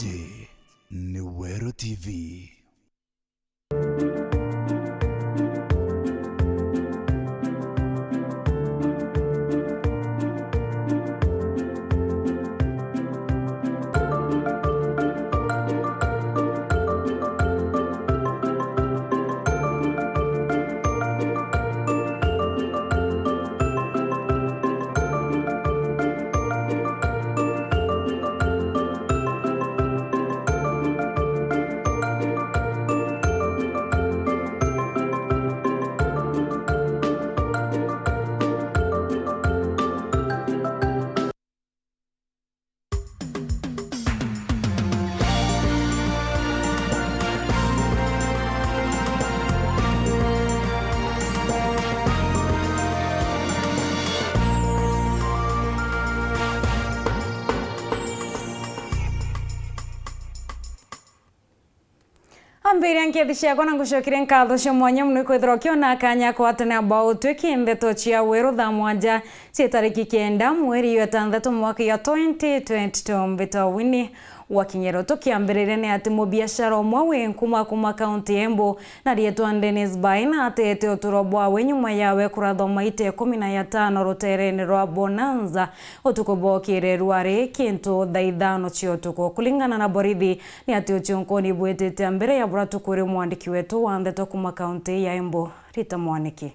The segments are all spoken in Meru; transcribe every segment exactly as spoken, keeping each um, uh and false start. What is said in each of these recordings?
Ii ni Weru T V. Ambiria nkethi ciakwa na ngucokeria nkatho cia mwanya mono ikwithirwa ukiona kanya kwatanira bao twiki ndeto cia Weru thaa mwanja cia tariki kenda mweri ya itantatu mwaka ya twenty twenty-two. Mbita Winnie wa Kinyero. Tukiambiriria ni ati mubiashara umwe wi Nkuma kuma kaunti ya Embu na riitwa Dennis Baina atete uturo bwawe nyuma yawe kurathwa maita ikumi na yatano ruteerene rwa Bonanza utuku bwokire rwari kintu thaa ithano cia utuku. Kulingana na borithi, ni ati uchunkuni bwitite mbere ya bura tukuri mwandiki wetu wa ndeto kuma kaunti ya Embu, Rita Mwaniki.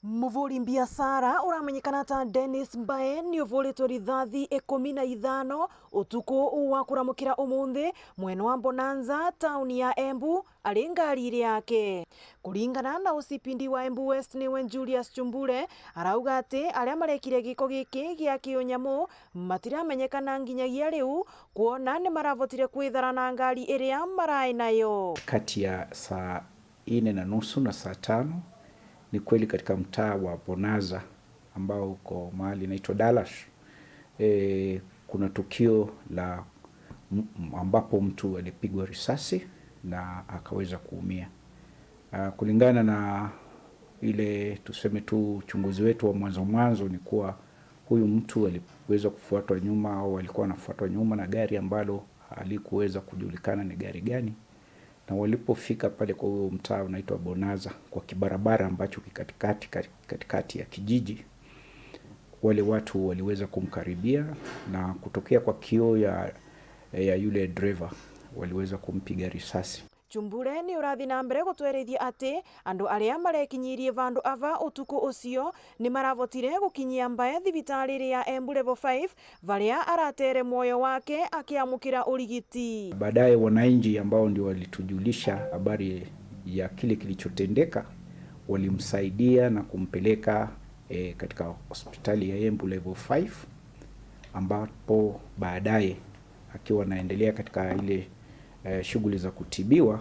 Muvuri mbiacara uramenyekana ta Dennis Mbae ni uvuritwe rithathi ikumi na ithano utuku wa kuramukira umunthi mwena wa Bonanza, tauni ya Embu, ari ngariri yake. Kuringana na O C P D wa Embu West niwe Julius Chumbule, arauga ati aria marekire giko giki gia kiunyamu matiramenyekana nginyagia riu, kwona ni maravotire kwithara na ngari iria marai nayo. Kati ya saa ine na nusu na saa tano, ni kweli katika mtaa wa Bonanza ambao uko mahali inaitwa Dallas, eh, kuna tukio la m-, m-, ambapo mtu alipigwa risasi na akaweza kuumia. Ah, kulingana na ile, tuseme tu, uchunguzi wetu wa mwanzo mwanzo ni kuwa huyu mtu aliweza kufuatwa nyuma au alikuwa anafuatwa nyuma na gari ambalo halikuweza kujulikana ni gari gani, na walipofika pale kwa huyo mtaa unaitwa Bonanza, kwa kibarabara ambacho kikatikati, katikati ya kijiji, wale watu waliweza kumkaribia na kutokea kwa kioo ya, ya yule driver waliweza kumpiga risasi. Chumbule ni urathi na mbere gutwerithia ati andu aria marekinyirie vandu ava utuku ucio ni maravotire gukinyia Mbae thibitariri ya Embu Level five, varia aratere mwoyo wake akiamukira urigiti. Baadaye wananchi ambao ndio walitujulisha habari ya kile kilichotendeka, walimsaidia na kumpeleka, eh, katika hospitali ya Embu Level five, ambapo baadaye akiwa anaendelea katika ile, eh, shughuli za kutibiwa,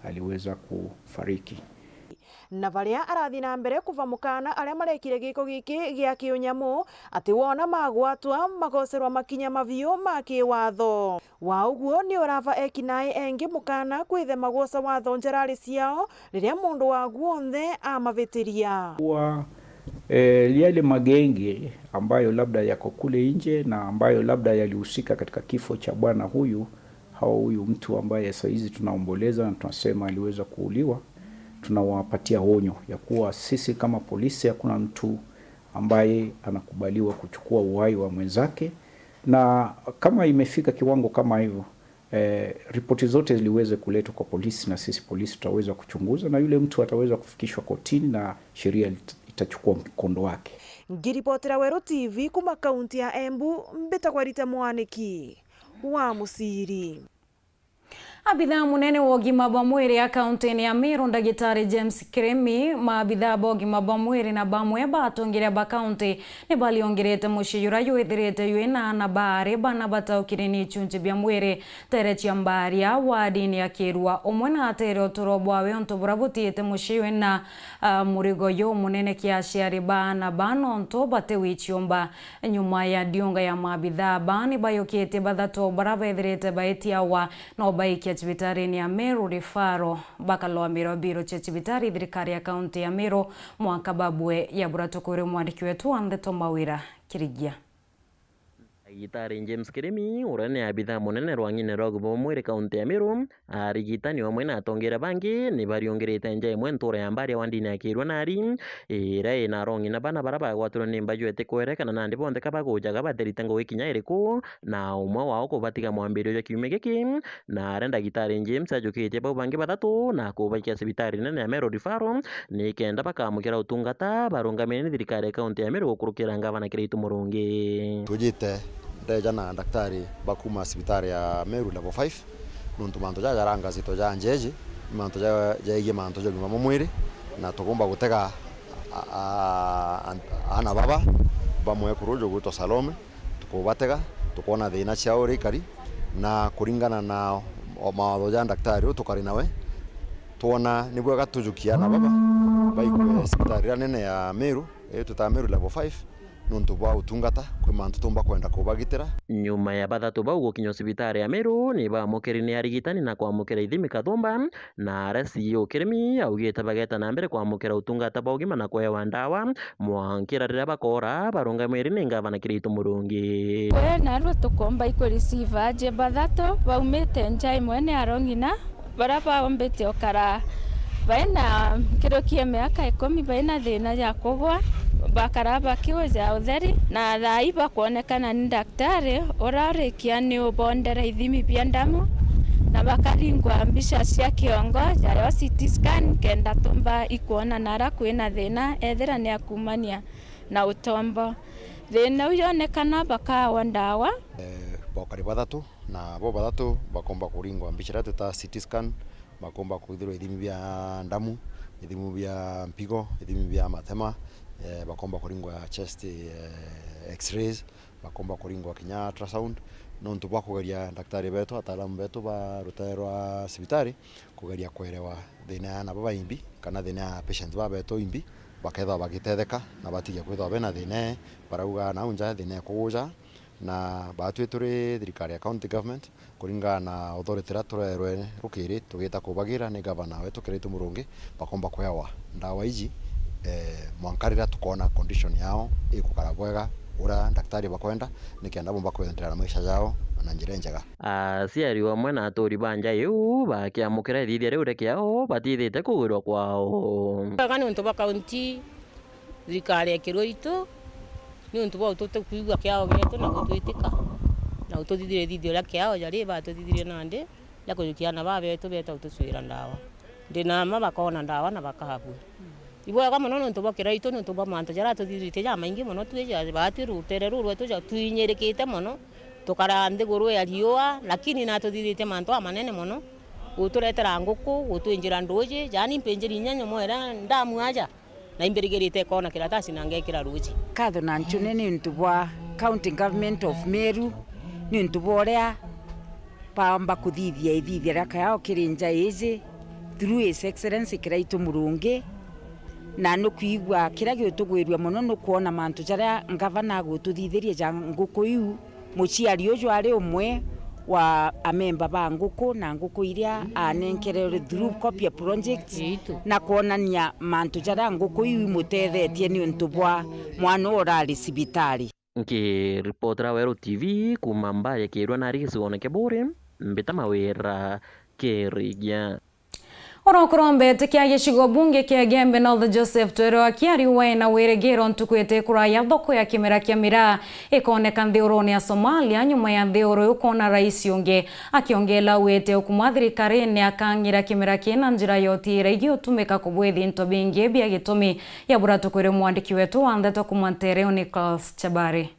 aliweza kufariki. Na varia arathi na mbere kuva mukana aria marekire giko giki gia kiunyamu, ati wona magwatwa, magocerwa makinya maviu ma kiwatho. Wa uguo ni urava eki nae engi mukana kwithema gwoca watho njarari ciao riria mundu wa guonthe amavitiria. Kwa, eh, yale magenge ambayo labda yako kule nje na ambayo labda yalihusika katika kifo cha bwana huyu, au huyu mtu ambaye saa hizi tunaomboleza na tunasema aliweza kuuliwa, tunawapatia onyo ya kuwa sisi kama polisi hakuna mtu ambaye anakubaliwa kuchukua uhai wa mwenzake, na kama imefika kiwango kama hivyo, eh, ripoti zote ziliweze kuletwa kwa polisi na sisi polisi tutaweza kuchunguza na yule mtu ataweza kufikishwa kotini na sheria lit-, itachukua mkondo wake. Ngiripotera Weru T V kuma kaunti ya Embu, mbitagwa Rita Mwaniki wa Musiri. Abithaa munene wa ugima bwa mwiri a kaunti-ini ya Meru, Ndagitari James Kirimi, maabithaa ba ugima bwa mwiri na bamwe ba atongeria ba kaunti ni baliongerete mucii jura jwithirite jwina aana baari bana bataukire ni ichunchi bia mwiri tere cia Mbaria, wardini ya Kirua, umwe na atere uturo bwawe untu bura butiite mucii wina, ah, murigo jumunene kia aciari ba aana ba nontu bati wichiumba. Nyuma ya ndiunga ya maabithaa ba ni bayukitie bathatu bara bethirite baitiawa no baikia cibitarini ya Meru Referral, bakaloamirwa biro cia cibitari thirikari ya kaunti ya Meru mwanka babue ya bura tukuri mwandiki wetu wa ndeto Mawira Kirigia. Ndagitari James Kirimi, uria ni abitha munene rwang'ine rwa ugima bwa mwiri kaunti ya Meru, arigitani amwe na atongeria bangi ni bariungirite nja imwe ntuura ya Mbaria wandini ya Kirua Nari, iria ina arong'ina bana baria bagwatirwe ni mbaju itikwerekana nandi bonthe ka bagujaga baterite ngugi kinya iriku, na umwe wao kubatiga mwambirio jwa kiumia giki, na aria ndagitari James ajukitie bau bangi bathatu na kubaikia cibitari nene ya Meru Referral, nikenda bakamukira utungata barungamire ni thirikari ya kaunti ya Meru gukurukira ngavana Kiraitu Murungi. Tujite ndeja na daktari ba kuma cibitari ya Meru Level five, nontu mantu jaja jarangazitwe ja njeji, ni mantu ja-, jegie mantu ja ugima bwa mwiri, na tukumba gutega a-, a-, a-, aana baba ba mwekuru uju ugwitwa Salome, tukubatega, tukoona thiina ciao uria ikari, na kuringana na o mawatho ja daktari uu tukari nawe, twona ni bwega tujukie aana baba baikwe cibitari iria nene ya Meru, ii twitaga Meru Level five, nontu bwa utungata, kwi mantu tumba kwenda kubagitira. Nyuma ya bathatu bau gukinywa cibitari ya Meru, ni baamukiri ni arigitani na kwamukira ithimi kathumba, na aria C E O Kirimi augite bageeta na mbere kwamukira utungata bwa ugima na kwewa ndawa, mwankira riria bakoora barungamiri ni ngavana Kiraitu Murungi. Kwi narua tukomba iku receive aje bathatu baumite nja imwe ni arong'ina, baria baombite ukara baina nkuruki ya miaka ikumi baina thiina ya kugwa, bakara bakiuja utheri, na thaa ii bakwonekana ni daktari uria urikia ni ubondera ithimi bia ndamu, na bakaringwa mbica cia kiongo, jayo C T scan, kenda tumba ikwona nara kwina thiina, ethira ni akumania na utombo. Thiina uu yonekana, bakawa ndawa. Eh, bokari bathatu, na bo bathatu bakomba kuringwa mbica iria twita C T scan, bakomba kwithirwa ithimi bia ndamu, ithimi bia mpigo, ithimi bia matema, eh, bakomba kuringwa chest, eh, x-rays, bakomba kuringwa kinya ultrasound, nontu bwa kugeria daktari betu, ataalamu betu ba rutere rwa cibitari, kugeria kwerewa thiina ya aana baba imbi, kana thiina ya patients baba betu imbi, bakethirwa bagitetheka na batige kwithirwa bena thiina ii, barauga nau nja thiina ikuguja, na batwi turi thirikari ya county government, kuringana na authority iria turerwe rukiri, tugita kubagira ni gavana wetu Kiraitu Murungi, bakomba kwewa ndawa iji, eh, mwanka riria tukoona condition yao ikukara bwega uria daktari bakwenda, nikenda bomba kwendelea na maisha jao na njira injega. Aciari amwe na aturi ba nja iu bakiamukira ithithia riu ria kiao batithite kugwirwa kwao. Bwega niuntu bwa kaunti, thirikari ya Kiraitu, niuntu bwa utukwigua kiao gietu na gutwitika, na ututhithirie ithithia ria kiao jari batuthithirie nandi, ria kujukia aana baba betu beta utucwira ndawa. Ndi na mma bakoona ndawa na bakabua. Ibwega mono niuntu bwa Kiraitu, niuntu bwa mantu jaria atuthithiritie jamaingi mono, twi ja, batwi rutere ruu rwetu ja twinyirikite mono, tukara nthiguru ya riua, lakini natuthithiritie mantu amanene mono, guturetera nguku, gutwinjira nduuji, jaani mpinjiri inya nyomo iria ndamu aja, na imbirigirite ikoona kiratasi na ngekira ruuji. Nkatho na ncune niuntu bwa County Government of Meru, niuntu bwa uria baomba kuthithia ithithia ria kiao kiri nja iji through His Excellency Kiraitu Murungi, na nukwigua kiria giutugwirua mono nukwona mantu jaria ngavana agututhithirie ja nguku iu. Muciari uju ari umwe wa amemba ba nguku na nguku iria anenkere through Copia Project, na kwonania mantu jaria nguku iu imutethetie niuntu bwa mwana uu urari cibitari. Nkiripotera Weru T V kuuma Mbaye Kirua nari gicigoone kia Buuri, mbita Mawira Kirigia. Oro kurombete kia gicigo bunge kia Igembe North Joseph Twerwa kiari wae na wirigiro ntuku iti kuraya thoko ya kimera kia miraa ikoneka nthiurune ya Somalia nyuma ya nthiuru iu kwona rais ungi akiongela wite ukuma thirikarine akang'ira kimera kina njira ya utiira igiutumika kubwithi into bingi bia gitumi ya buratu kuri mwandiki wetu wa ndeto kuma Nteere Nicholas Chabari.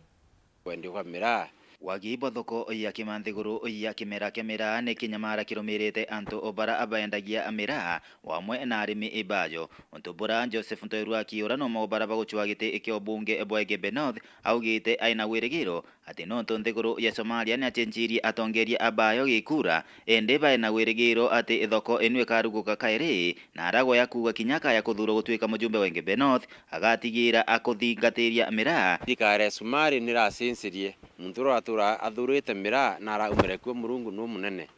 Wendia bwa miraa. Wagi bwa thoko ya kima nthiguru ya kimera kia miraa ni kinyamara kirumirite antu o bara abaendagia miraa, wamwe na arimi bayo. Untu bura Joseph Ntoirua akiura no mo bara bagucwa giti kia ubunge bwa Igembe North, augite aina wirigiro ati nontu nthiguru ya Somalia ni achenjirie atongeria abayo gikura, indi baina wirigiro ati thoko inu ikaruguka kairi, na aragwe ya kuuga kinya akaya kuthurwa gutuika mujumbe wa Igembe North, agatigira akuthingatiria miraa. Thirikari ya Sumari niracinsirie muntu uria uratura athurite miraa na araumire kuo, Murungu nu munene.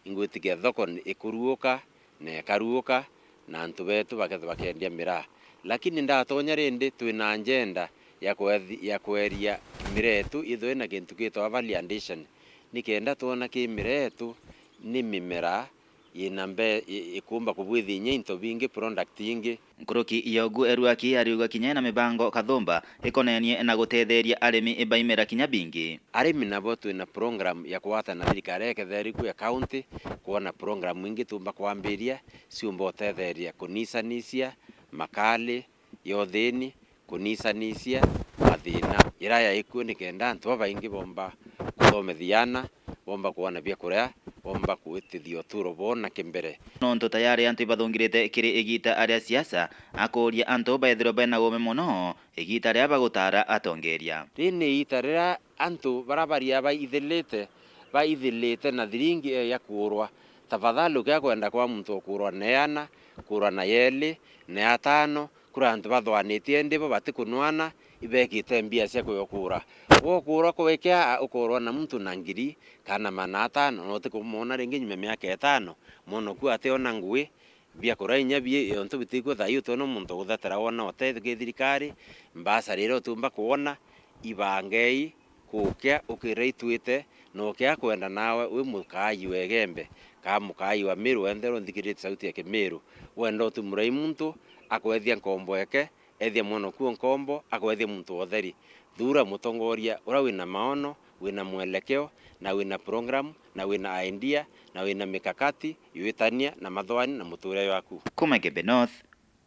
Ingwitikia thoko ni ikuruuka na ikaruuka, na antu betu bakethwa bakendia miraa. Lakini ndatonya rindi, twina njenda ya kwethi-, ya kweria miraa yetu ithwe na kintu gitwa value addition, nikenda twona ki miraa yetu ni mimera yina mbe-, i-, ikumba kubwithia inya into bingi, product ingi. Nkuruki ya ugu, Eruaki ariuga kinya ena mibango kathumba ikonenie na gutetheria arimi ba imera kinya bingi. Arimi nabo twina program ya kugwatana na thirikari ya ketheri ku ya county, kwona program ingi tumba kwambiria, ciumba utetheria kunisanisia makali ya uthini, kunisanisia mathina ira yaikuo, nikenda antu babaingi bomba kuthomethia ana, bomba kwona bia kuria, bomba kuitithia uturo bwao na kimbere. Nontu tayari antu ibathungirite kiri igita ria siasa, akuuria antu baithirwe bena ume mono igita ria bagutara atongeria. Riri ni igita riria antu bara baria baithirite, baithirite na thiringi ya kuurwa. Tafadhali, ukia kwenda kwa muntu ukuurwa na iana, kuurwa na yeli, na atano, kuri antu bathwanitie, indi bo batikunwana, ibekite mbia cia kuya kuura. Gwe ukuura kwikia, ukuurwa na muntu na ngiri kana maana atano, na utikumwona ringi nyuma ya miaka itano, mwonoku ationa ngui, biakuria inya bi-, ontu bitikwio thaa ii utiona muntu uguthetera wona utethiki thirikari, mbasa riria utumba kwona, ibangei, kukia ukira itwite, na ukia kwenda nawe wi mukaaji wa Igembe, kaa mukaaji wa Meru wenthe unthikirite sauti ya Kimiru, wenda utumura i muntu, akwethia nkombo eke, ethia mwonokuo nkombo, akwethia muntu wa utheri. Thuura mutongoria uria wina maono, wina mwelekeo, na wina program, na wina idea, na wina mikakati, yuitania na mathwani na mutuurire jwaku. Kuma Igembe North,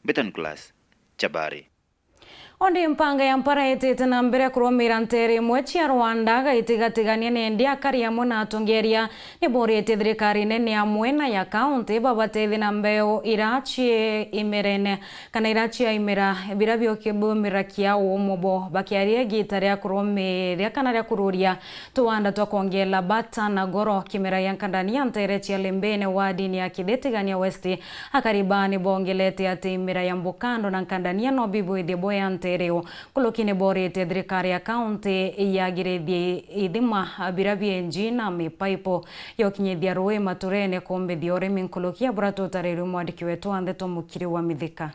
Beton Class, Chabari. Ondi mpanga ya mpara itite na mbere kurumira nteere imwe cia Rwanda, gaitigatigania nendi akari amwe na atongeria niburitie thirikari nene amwe na ya kaunti babatethie na mbeu ira cie imerene kana ira cia imera bira biuki-, biumira kiao umo bo. Bakiaria igita ria kurumiria kana ria kururia tuwanda twa kwongela bata na goro kimera gia nkandania nteere cia Lembene wadini ya Kithitigania West, akari baa nibongelete ati imera ya mbukando na nkandania no bibwithie bwea nteere iu. Nkuruki niboritie thirikari ya kaunti yagirithie ithima bira bienji na mipaipo ya ukinyithia ruui maturene kumbithia urimi. Nkuruki ya bura tutarirwe mwandiki wetu wa ndeto Mukiri wa Mithika.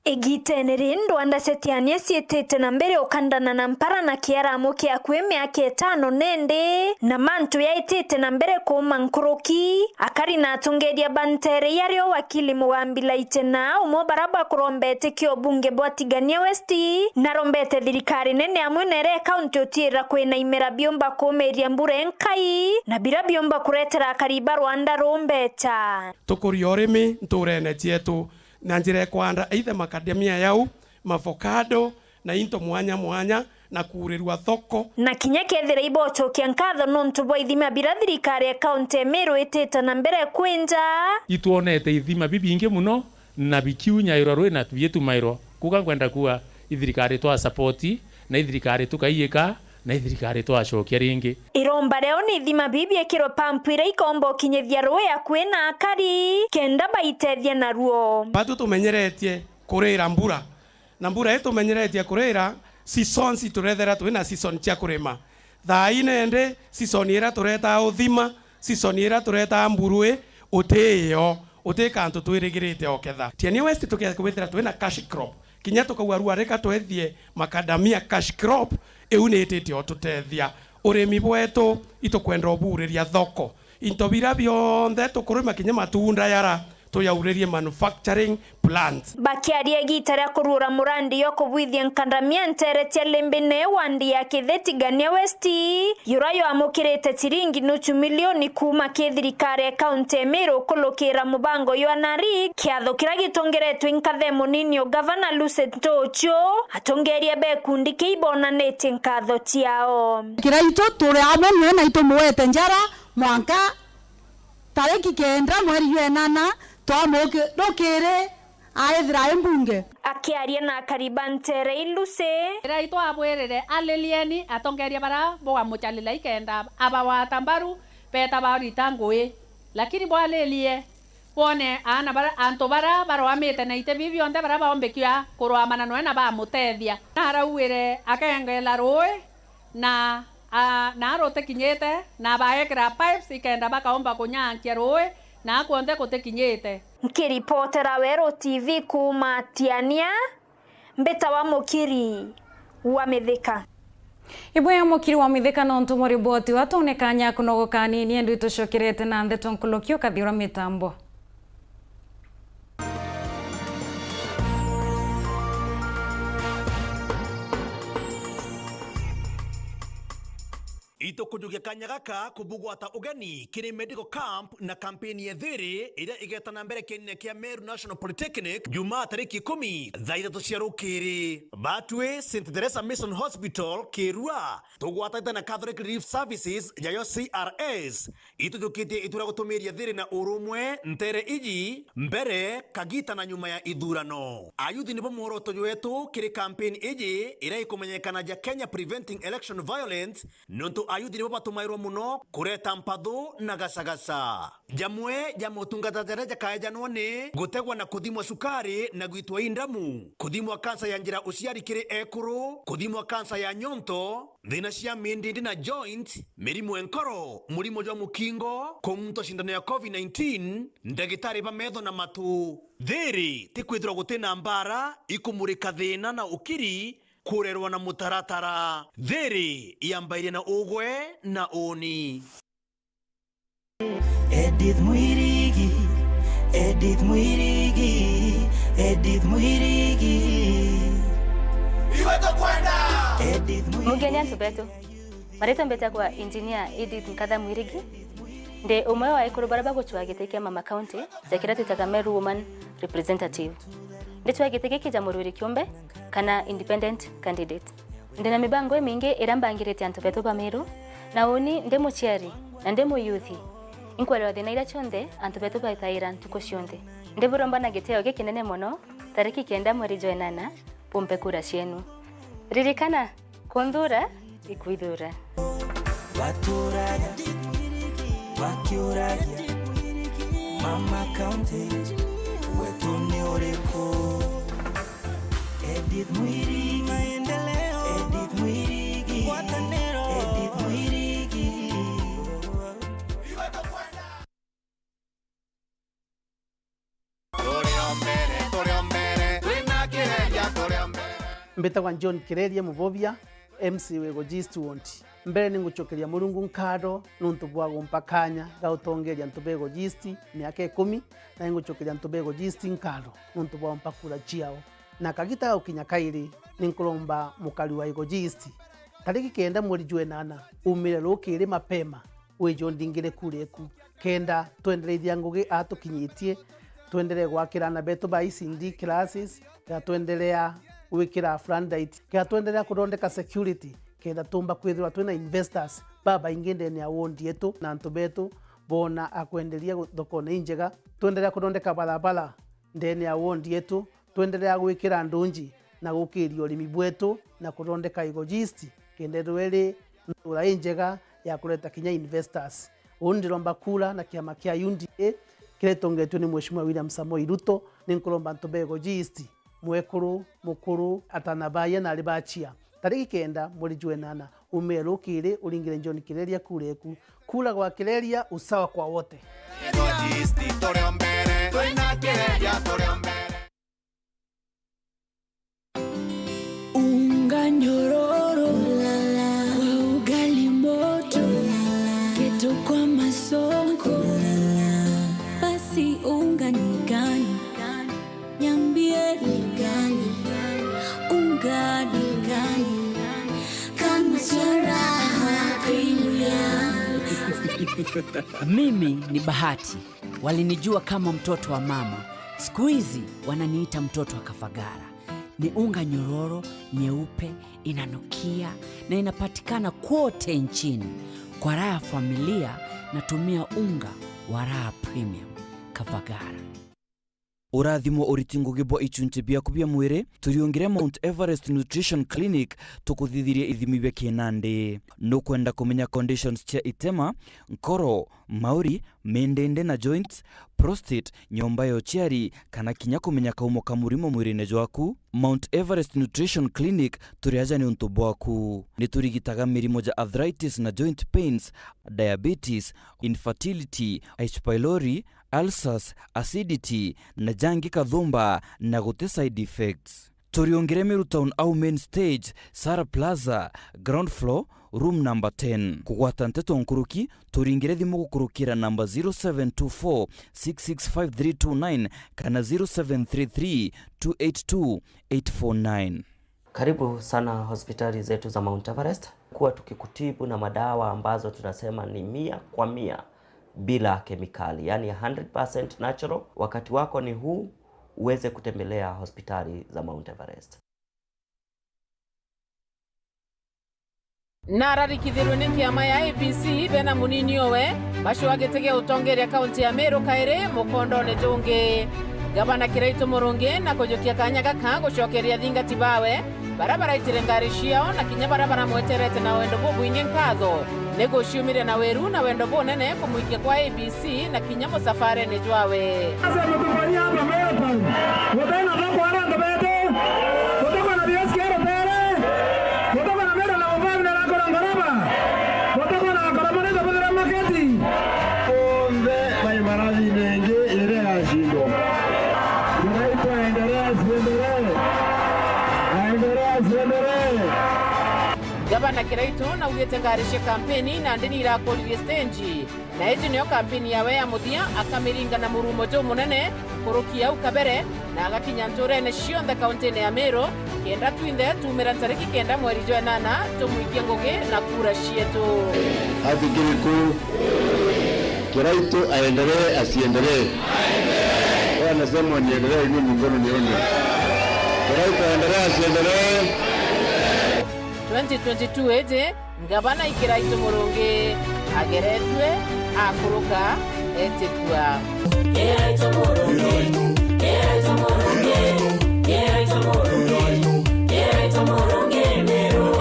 Igitene ri ndwanda cia tiania ciitite na mbere ukandana na mpara na kiaramu kia akui miaka itano nende, na mantu yaitite na mbere kuuma nkuruki. Akari na atongeria ba nteere iria rio wakili Mugambi Laitena, umwe bara bakurombete kio bunge bwa Tigania West, narombete thirikari nene amwe na iria kaunti utiira kwina imera biumba kuumiria mbura enkai, na bira biumba kuretera akari ba Rwanda ru mbecha. Tukuria urimi ntuurene cietu na njira ya kwanda either macadamia yau, mavocado, na into mwanya mwanya, na kuurirua thoko. Na kinya kethira ibocokia nkatho nontu bwa ithima bira thirikari ya kaunti ya Meru itite na mbere kwinja. Itwonete ithima bibingi muno, na bikiunyairwa rui na bietumairwa. Kuga nkwenda kuuga ithirikari twa support, na ithirikari tukaiika, na ithirikari twacokia ringi. Iromba riao ni ithima bibiikirwe pampu iria ikomba ukinyithia rui akui na akari, kenda baitethia naruo. Batu tumenyeretie kurira mbura. Na mbura ii tumenyeretie kurira, seasons turethera twina season cia kurima. Thaa ii nende, season iria turetaa uthima, season iria turetaa mburui, uti yo, uti kantu twirigirite oketha. Tiania West tukethira twina cash crop. Kinya tukauga rua reka twethie macadamia cash crop, iu ni itite o tutethia. Urimi bwetu, itukwenda ubuuriria thoko. Into bira bionthe tukurima kinya matunda yara, tuyauririe manufacturing plants. Bakiaria igita ria kuruura murandi yo kubwithia nkandamia nteere cia Lembene wandi ya Kithitigania West, yura yamukirite ciringi nuchu milioni kuuma ki thirikari ya kaunti ya Meru kulukira mubango jwa NARIC, kiatho kiria gitongeretwe i nkathe munini o gavana Lucy Ntuchu, atongeria ba gikundi kiu ibonanitie nkatho ciao. Kiraitu turi amwe nwe na itumuete njara mwanka tariki kenda mweri jwa enana, twamuki-, rukiri aithira ai mbunge. Akiaria na akari ba nteere ii Lucy. Kiraitu abwirire, alilieni atongeria bara bugamucalila ikenda abagwata mbaru, beta barita ngui. Lakini bwalilie, bwone aana bara, antu bara baroamite na iti biu bionthe bara baombikia kuroamana noe na bamutethia. Na araugire akengela ruui, na, a, na rutikinyite, na baekira pipes ikenda bakaomba kunyankia ruui, na kuonthe kutikinyite. Nkiripotera Weru T V kuuma Tiania, mbitawa Mukiri wa Mithika. Ibwega mukiri wa Mithika nontu bwa riboti wa tone kanya kunogoka anini, indi tucokerete na ndeto nkuruki ukathi ura mitambo. Itukujukia kanya gaka kubugwata ugeni kiri medical camp na kampeni ya Thiri iria igeta na mbere kienine kia Meru National Polytechnic, Jumaa tariki ikumi, thaa ithatu cia rukiri. Batwi Saint Teresa Mission Hospital, Kirua, tugwatanite na Catholic Relief Services, yayo C R S, itujukitie itu ria gutumiria Thiri na urumwe ntere iji mbere, kagita na nyuma ya ithurano. Ayuthi nibo mworoto jwetu kiri kampeni iji iria ikumenyekana ja Kenya Preventing Election Violence, nontu ayuthi nibo batumairwa muno kureta mpathu na gacagaca. Jamwe ja motungata jaria jakaejanwa ni gutegwa na kuthimwa cukari na gwitwa indamu, kuthimwa kansa ya njira uciari kiri ekuru, kuthimwa kansa ya nyonto, thina cia mindindi na joint, mirimo ya nkoro, murimo jwa mukingo, kung'untwa cindano ya covid nineteen, ndagitari ba metho na matu. Thiri ti kwithirwa guti na mbara ikumurika thina na ukiri kurerwa na mutaratara. Thiri yambairie na ugwe na uuni. Edith Mwirigi, Edith Mwirigi, Edith Mwirigi. Iwe tukwenda. Edith Mwirigi. Mugeni antu betu. Maritwa mbetagwa Engineer Edith Nkatha Mwirigi. Ndi umwe wa ekuru baria bagucua giti kia Mama County ja kiria twitaga Meru Woman Representative. Ndicua giti giki ja murwiri kiumbe kana independent candidate. Ndi na mibango imingi iria mbangirite antu betu ba Meru, na uni ndi muciari na ndi muyuthi. Inkwererwa thina iria cionthe antu betu baitaira ntuku cionthe. Ndiburomba na gitio gikinene mono, tariki kenda mweri jwa enana, bumpe kura cienu. Ririkana, kunthura ikwithura. Baturaga bakiuragia, Mama County, wetu ni uriku? Edith Mwirigi, maendeleo. Edith Mwirigi, ngwataniro. Edith Mwirigi. Turi o mbere, turi o mbere, twina Kireria turi o mbere. Mbitagwa John Kireria Mubobia, M C wa Igoji East Ward. Mbere ni ngucokeria Murungu nkatho nuntu bwa gumpa kanya ga gutongeria antu ba Igoji East miaka ikumi, na ingucokeria antu ba Igoji East nkatho nuntu bwa gumpa kura ciao. Na kagita ga gukinya kairi, ni nkuromba mukari wa Igoji East, tariki kenda mweri jwa enana, umire rukiri mapema, wije undingire kura eku, kenda twendereithia ngugi aa tukinyitie, twenderee gwakira aana betu ba E C D classes, kenda twenderea gwikira floodlight, kenda twenderea kuthondeka security, kenda tumba kwithirwa twina investors babaingi ndene ya ward yetu, na antu betu boona a kwenderia gu-, thokone injega, twenderea kuthondeka barabara ndene ya ward yetu, twenderea gwikira ndunji na gukiria urimi bwetu na kuthondeka Igoji East, kenda ithirwa iri ntura injega ya kureta kinya investors. Uu ndiromba kura na kiama kia U D A kiria gitongetue ni Mheshimiwa William Samoei Ruto. Ni nkuromba antu ba Igoji East, mwekuru, mukuru, atana baye na ari bachia, tariki kenda mweri jwa enana, umire rukiri uringire John Kireria kura eku. Kura gwa Kireria, usawa kwa wote. Igoji East turi o mbere, twina Kireria turi o mbere. Unga nyororo kwa ugali moto, keto kwa masonko. Basi unga ni gani? Niambie ni gani? Unga ni gani? Kama cha Raha Premium. Mimi ni Bahati. Walinijua kama mtoto wa mama. Siku hizi wananiita mtoto wa Kafagara. Ni unga nyororo, nyeupe, inanukia na inapatikana kwote nchini. Kwa raha ya familia, natumia unga wa Raha Premium. Kafagara. Urathimo uriti ngugi bwa ichunchi biaku bia mwiri, turiungire Mount Everest Nutrition Clinic, tukuthithirie ithimi bia kinandi. Nukwenda kumenya conditions cia itema, nkoro, mauri, mindindi na joints, prostate, nyomba ya uciari, kana kinya kumenya kaumo ka murimo mwirine jwaku? Mount Everest Nutrition Clinic turi aja ni untu bwaku. Ni turigitaga mirimo ja arthritis na joint pains, diabetes, infertility, H. pylori, ulcers, acidity, na jangi kathumba, na guti side effects. Turiungire Meru Town au main stage, Sara Plaza, ground floor, room number ten. Kugwata nteto nkuruki, turingire thimu gukurukira namba zero seven two four six six five three two nine kana zero seven three three two eight two eight four nine. Karibu sana hospitali zetu za Mount Everest. Kuwa tukikutibu na madawa ambazo tunasema ni mia kwa mia bila kemikali, yani hundred percent natural. Wakati wako ni huu uweze kutembelea hospitali za Mount Everest. Na ararikithirwe ni kiama ya A B C bena munini owe bacwaa giti gia utongeria kaunti ya Meru kairi mukondone jungi. Gavana Kiraitu Murungi na kujukia kanya gaka gucokeria athingati bawe baria baraitire ngari ciao na kinya baria baramweterete na wendo bubwingi nkatho ni guciumiria na wiru na wendo bunene kumwikia kwa A B C na kinya musafarene jwawe. Sasa mtufanyia hapa Meru Town. Gutena thoko ara antu betu. Gutako na biaski ya rutere. Gutako na mera na uvavi na rakora ngaraba. Gutako na akora mare da budira maketi. Onthe bai marathi nengi ire ya cindo. Kiraitu aendelee, asiendelee. Aendelee, asiendelee. Gavana Kiraitu naugite ngari cia kampeni na ndini irakuririe stage. Na iji niyo kampeni yawe ya muthia, akamiringa na murumo jumunene nkuruki au kabere, na agakinya nturene cionthe kauntine ya Meru, kenda twinthe tuumira ntariki kenda mweri jwa enana, tumwikie ngugi na kura cietu. Ati kiri kuu, Kiraitu aendelee, asiendelee? Wewe anasema niendelee, inua mikono nione. Kiraitu aendelee, asiendelee? Twenty twenty-two iji, Ngavana Kiraitu Murungi ageretue, akuruka, etikua. Kiraitu Murungi, Kiraitu Murungi, Kiraitu Murungi, Kiraitu Murungi Meru.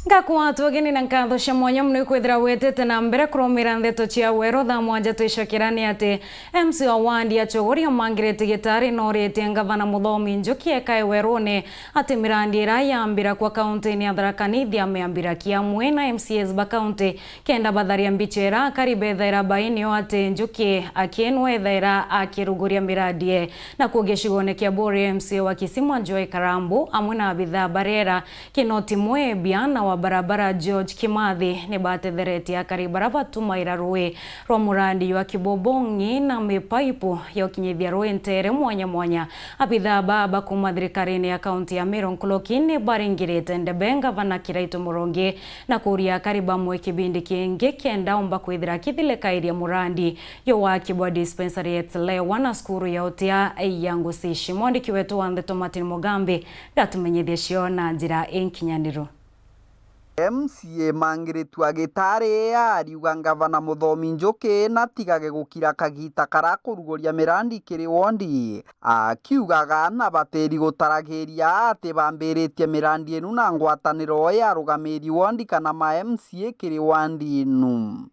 Ngakwatwa ugeni na nkatho cia mwanya mono ikwithira wetete na mbere kurumira ndeto cia weru. Thaa mwanja twicokera ni ati M C A wa wandi ya Chogoria Mangiriti Gitari noritie ngavana Muthomi Njuki ekae werune ati mirandi ira yambira kwa kaunti-ini ya Tharaka Nithi ameambira kiamwe na M C As ba kaunti kenda batharia mbicha ira akari bethaira bainio ati Njuki akienwa ethaira akiruguria miradi e. Nakuo gicigone kia Buri, M C A wa Kisii Mwanjoe Karambu amwe na abithaa bariera Kinoti Mwebia na wa barabara George Kimathi ni batetheretie akari bara batumaira rui rwa murandi jwa Kibobong'i na mipaipu ya ukinyithia rui ntere mwanya mwanya. Abithaa baa ba kuuma thirikarine ya kaunti ya Meru nkuruki ni baringirite ndebe ngavana Kiraitu Murungi na kuuria akari bamwe kibindi kingi kenda omba kwithira akithilekairia murandi yo waki bwa dispensary ya Etlewa na cukuru ya utia ya Ngucici. Mwandiki wetu wa ndeto Martin Mugambi gatumenyithia cio na njira inkinyaniru. M C A Mangiritu a Gitari ariuga ngavana Muthomi Njuki natigage gukira kagita kara kuruguria mirandi kiri wondi. Akiugaga na batiri gutaragiria ati bambiritie mirandi inu na ngwataniro ya arugamiri wondi kana ma M C A kiri wandi inu.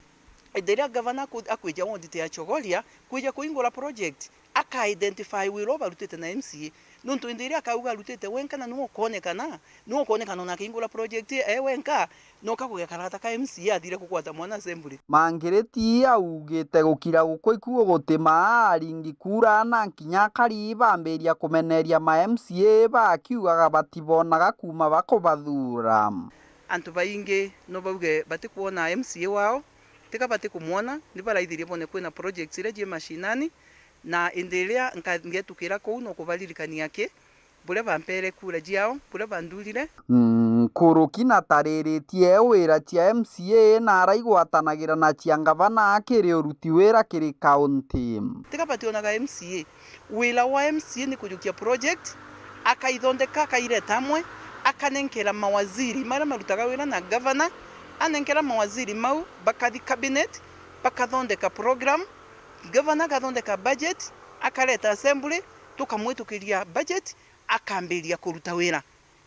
Indi riria gavana aku-, akwija wondi ta ya Chogoria, kwija kuingura project, aka identify wira uria barutite na M C A. Nontu indi iria akauga arutite wenka na niwe ukonekana, niwe ukonekana ona akingura project e wenka, noka kugia karata ka M C A athire kugwata mwana assembly. Mangiriti augite gukira gukwa ikuo gutima aringi kura na nkinya akari bambiria kumeneria ma M C A bakiugaga batibonaga kuuma bakubathura. Antu baingi no bauge batikwona M C A wao, tiga batikumwona, ni baraithirie bone kwina projects iria cie mashinani, na indi iria nka-, ngetukira kuu no kubaririkania ki, buria bampere kura ciao, buria banthurire. Nkuruki natariritie wira cia M C A na araigwatanagira na cia ngavana kiri uruti wira kiri kaunti. Tiga bationaga M C A. Wira wa M C A ni kujukia project, akaithondeka, akaireta amwe, akanenkera mawaziri maria marutaga wira na gavana, anenkera mawaziri mau, bakathi cabinet, bakathondeka program, gavana agathondeka budget, akareta assembly, tukamwitukiria budget, akambiria kuruta wira.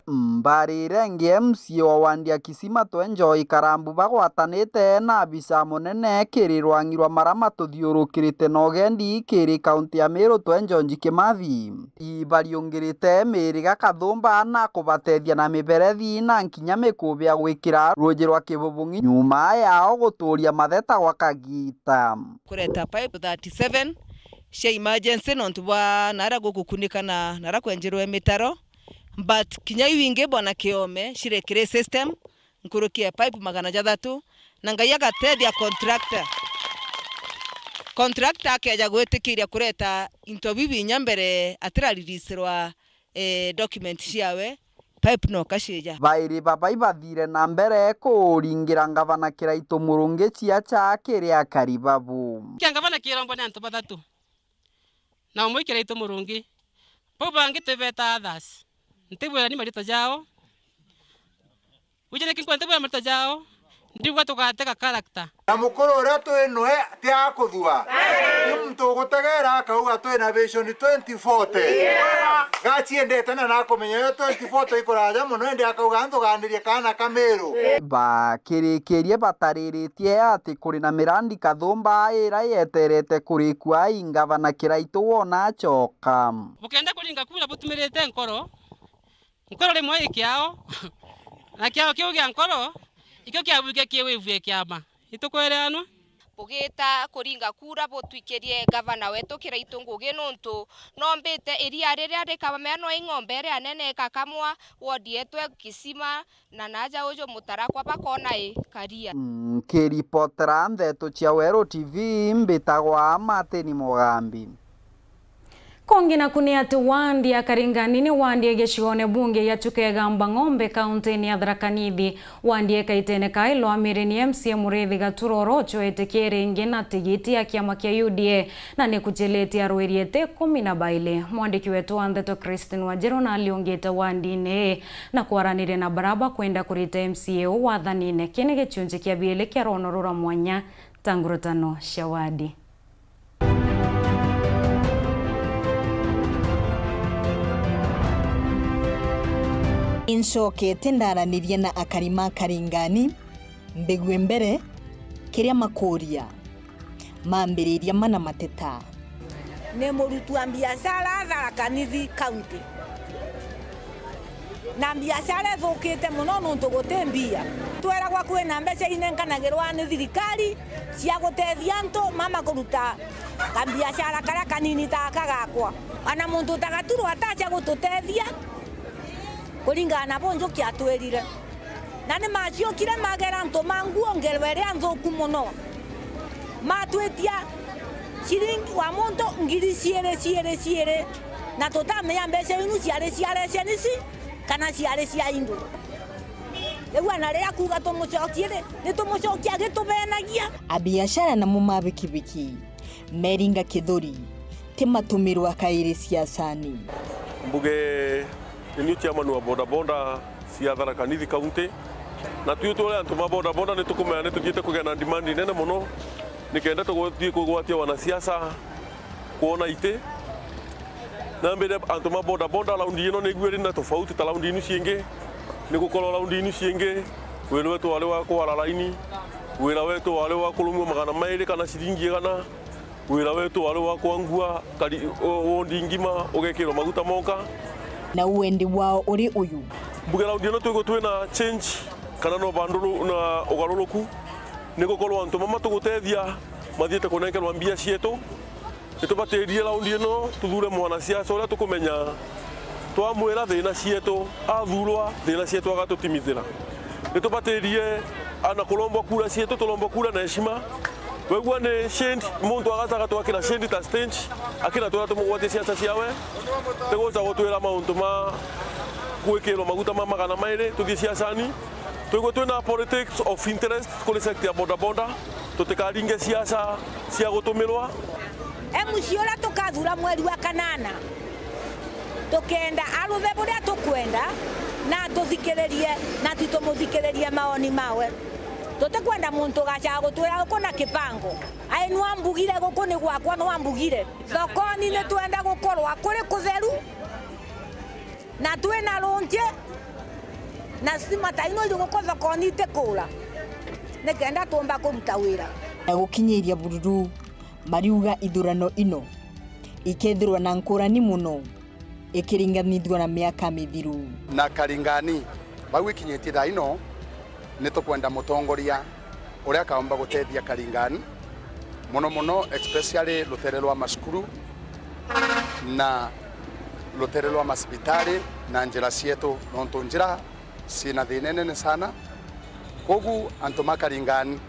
Mbarire ingi, M C A wa wandi ya Kisima Twenjoi Karambu bagwatanite na abisa munene kiri rwangi rwa mara matuthiurukirite na ugendi kiri kaunti ya Meru Twenjonji Kimathi. Ibariungirite miriga kathumba na kubatethia na miberethi na nkinya mikubi ya gwikira ruuji rwa Kibubung'i nyuma yao gutuuria matheta gwa kagiita. Kureta pipe thirty-seven cia emergency nontu bwa nara gukukunika na nara kwenjerwe mitaro, but kinya iu ingi bwana Kiome cirekire system nkuruki ya pipe magana jathatu, na Ngai agatethia contractor. Contractor akeja gwitikiria kureta into bibi inya mbere atiraririsirwa, eh, document ciawe, pipe no kacija. Bairi baba ibathire na mbere kuuringira ngavana Kiraitu Murungi ciacha kiri akari babu. Kia ngavana kirombwa ni antu bathatu. Na umwe Kiraitu Murungi. Bau bangi tubeta others. Ntibwira ni marito jao. Uje niki nkwenda ntibwira marito jao. Ndigwa tugatega character. Na mukuru uria twi nwe ti akuthua. Ni muntu ugutegera akauga twi na vision twenty forty. Gaciendete na nakumenya yo twenty forty ikuraja muno, indi akauga nthuganirie kaana ka Miru. Bakirikirie batariritie ati kuri na mirandi kathumba ira yeterete kurikua, ingavana Kiraitu wona acoka. Bukenda kuringa kura butumirite nkoro, nkoro rimwe i kiao, na kiao kiu gia nkoro ikio kiabukia kiwivue kiama. Itukwereanwa? Bugita kuringa kura butwikirie ngavana wetu Kiraitu ngugi, nuntu nombite iria riria rikamea no ing'ombe iria nene ikakamwa wodi yetu e Kisima, na naja uju mutarakwa bakona i karia. Nkiripotera ndeto cia Weru T V, mbitagwa Martin Mugambi. Kongi naku ni ati wandi ya Karingani ni wandi ya gicigone bunge ya Chuka Igamba Ng'ombe, kaunti-ini ya Tharaka Nithi. Wandi ekaitene kaa ilwamiri ni M C A Muriithi Gatura Orocho etikiri ingi na tigiti ya kiama kia U D A, na ni kucilite arwiri eti ikumi na bairi. Mwandiki wetu wa ndeto Christine Wanjiru naliungite wandi-ini ii na kwaraniria na bara bakwenda kurita M C A uu wathanine. Kii ni gicunji kia biiri kia rwono rura mwanya ta ngurutano cia wadi. Incokete ndaranirie na akari ma Karingani, mbigue mbere kiria makuria. Mambiriria mana mateta. Ni murutwa biashara Tharaka Nithi County. Na biashara ithukite mono nontu guti mbia. Tweragwa kwina mbeca inenkanagirwa ni thirikari cia gutethia antu mama kuruta kabiashara karia kanini ta aka gakwa. Ana muntu ta Gaturo atacia gututethia kuringana na bunjuki atwirire. Na ni maciokire magera antu ma nguo ngerwa iria nthuku mono. Matwitia ciringi wa muntu ngiri ciiri, ciiri, ciiri, na tutamenya mbeca inu ciari cia recenisi kana ciari cia indu. Riu ana riria kuuga tumucokie ri, ni tumucokia agitubenagia. Abiashara namo ma bikibiki meringa kithuri, ti matumirwa kairi siasani. Mbuge ni niu chairman wa bodaboda cia Tharaka Nithi County. Na tui turi antu ma bodaboda ni tukumenya ni tuthiite kugia na demand nene mono, nikenda tuthii kugwatia wanasiasa kwona iti. Na mbere antu ma bodaboda, raundi ino ni igwiri na tofauti ta raundi inu ciingi, ni gukorwo raundi inu ciingi wira wetu wari wa kwara laini, wira wetu wari wa kurumua magana mairi kana ciringi igana. Wira wetu wari wa kwangua kari-, o-, wondi ngima ugekirwa maguta monka. Na wendi wao uri uyu? Mbuge raundi ino twigwe twina change kana no banduru-, na ugaruruku, ni gukorwo antu mama tugutethia mathiite kunenkerwa mbia cietu. Nitubatirie raundi ino tuthure mwanasiasa uria tukumenya twamwira thina cietu, athurwa thina cietu agatutimithira. Nitubatirie ana kurombwa kura cietu, turombwa kura na heshima. Wegua ni shade, muntu agaca agatwakira shade ta stage, akira twira tumugwatie siasa ciawe, tiguca gutwira mauntu ma gwikirwa maguta ma magana mairi tuthii siasani. Twigwe twina politics of interest kuri sector ya bodaboda, tutikaringe siasa cia gutumirwa. M C A uria tukathura mweri wa kanana, tukenda aruthe buria tukwenda na atuthikiririe, na titumuthikiririe maoni mawe. Tutikwenda muntu ugacaga gutwira guku na kibango. Ai, nwambugire guku ni gwakwa, nwambugire. Thokoni ni twenda gukorwa kuri kutheru na twina runji, Na stima ta ino iri guku thokoni itikura, nikenda tumba kuruta wira. Na gukinyiria bururu, mariuga ithurano ino ikethirwa na nkurani muno ikiringanithua na miaka mithiru. Na Karingani, bau ikinyitie thaa ino, ni tukwenda mutongoria uria akaomba gutethia Karingani, muno muno, especially rutere rwa macukuru na rutere rwa macibitari na njira cietu, nontu njira ciina thina inene sana. Kogu antu ma Karingani,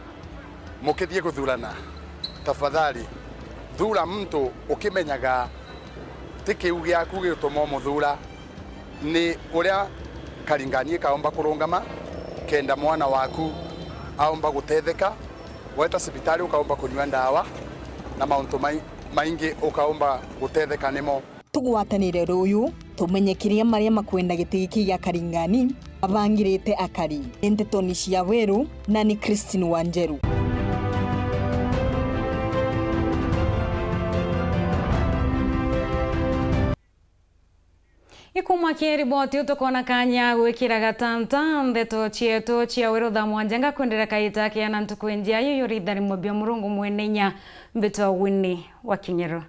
mukithie kuthurana, tafadhali thura muntu ukimenyaga ti kiu giaku gigutuma umuthura, ni uria Karingani ikaomba kurungama kenda mwana waku aomba gutetheka, weta cibitari ukaomba kunyua ndawa na mauntu mai-, maingi ukaomba gutetheka nimo. Tugwatanire ruyu, tumenye kiria maria makwenda giti giki gia Karingani mabangirite akari. Ni ndeto ni cia Weru, na ni Christine Wanjeru. Ikuma kia riboti iu tukona kanya gwikira gatanta ndeto cietu cia Weru thaa mwanja. Ngakwendera kaita keana ntuku injia. Yuyu ritharimo bia Murungu mwene inya, mbitwa Winnie wa Kinyero.